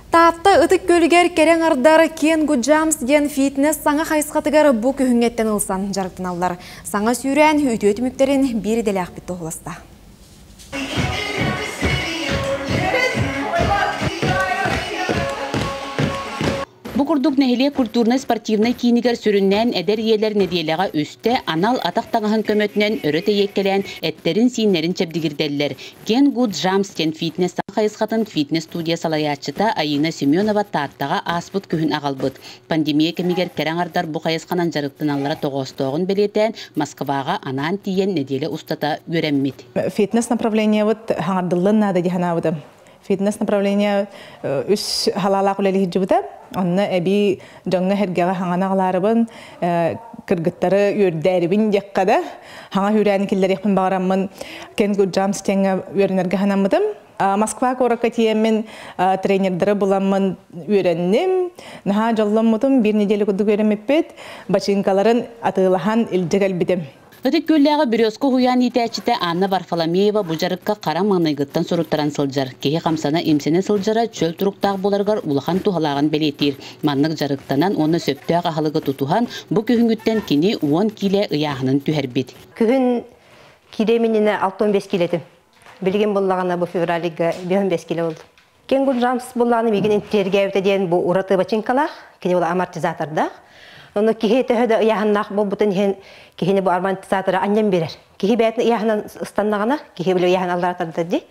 Таатта Ытык Күөлүгэр кэрэ аҥардар Кен Гуджамс диэн фитнес саҥа хайысхатыгар бу күһүҥҥэттэн ылсан дьарыктаналлар. Саҥа сүүрээн үтүө түмүктэрин биир идэлээхпит туоһуласта. Бу курдук нэһилиэк культурнай-спортивнай киинигэр сүрүннээн эдэр ийэлэр нэдиэлэҕэ үстэ анал атах таҥаһын көмөтүнэн өрө тэйиэккэлээн эттэрин-сииннэрин чэбдигирдэллэр. Кен Гуд Жамс диэн фитнес хайысхатын фитнес-студия салайааччыта Айыына Семенова Тааттаҕа ааспыт күһүн аҕалбыт. Пандемия кэмигэр кэрэ аҥардар бу хайысханан дьарыктаналлара тоҕоостооҕун бэлиэтээн, Москваҕа анаан тиийэн нэдиэлэ устата үөрэммит. Фитнес направлениебыт хаҥардыллыан наада дии санаабытым. Фитнес направление үс халаалаах үлэлиһирдьибитэ. Онно эбии дьоҥҥо сэргэҕэ хаҥана аҕалаарыбын, кыргыттары үөрдээрибин диэххэ да, хаҥа үүрээн киллэриэхпин баҕараммын Кен Гуджамс диэҥҥэ үөрэнэргэ санаммытым. Москва куоракка тиийэммин тренердары буламмын үөрэнним. Наһаа дьолломмутум, биир неделя курдук үөрэммиппит. Бачыыҥкаларын атыылаһан илдьэ кэлбитим. Ытык Күөллээҕи Березка уһуйаан иитээччитэ Анна Варфоломеева бу дьарыкка хара маҥнайгыттан суруттаран сылдьар. Киһи хамсана-имсэнэ сылдьара чөл туруктаах буоларыгар улахан туһалааҕын бэлиэтиир. Маннык дьарыктанан уонна сөптөөх аһылыгы тутуһан, бу күһүҥҥүттэн кини 10 киилэ ыйааһынын түһэрбит. Күһүн киилэ миннинэ 65 киилэтим. Билигин буллаҕына бу февральга 55 кило болду. Кенгуру буллааны мигин интиэргээбитэ диэн бу ураты бачыҥкалаах, кини ол амортизатордаах. Онно киһи төһө да ыйааһыннаах буолбутун иһин киһини бу амортизатора анньан биэрэр. Киһи бэйэтин ыйааһынан ыстаннаҕына, киһи били ыйааһын аллара тардар дии.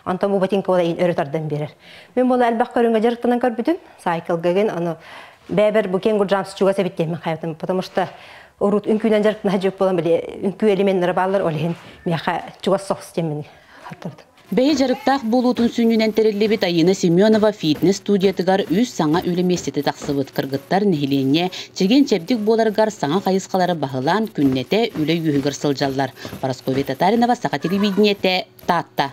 Онтон бу ботинка ола өрө тардан биэрэр. Мин буола элбэх көрүҥҥэ дьарыктанан көрбүтүм. Сайкылгагын аны бэйэбэр бу кенгуру джамс чугас эбит диэн мин хайатым, потому что урут үҥкүүнэн дьарыктана сылдьыбыт буолан били үҥкүү элеменнара бааллар, ол иһин миэхэ чугас соҕус диэн мин хаттарбытым. Бэйэ дьарыктаах буолуутун сүнньүнэн тэриллибит Айыына Семенова фитнес-студиятыгар үс саҥа үлэ миэстэтэ тахсыбыт. Кыргыттар нэһилиэнньэ чэгиэн-чэбдик буоларыгар саҥа хайысхалары баһылаан күннэтэ үлэ үөһүгэр сылдьаллар. Парасковья Татаринова, Саха телевидениетэ, Таатта.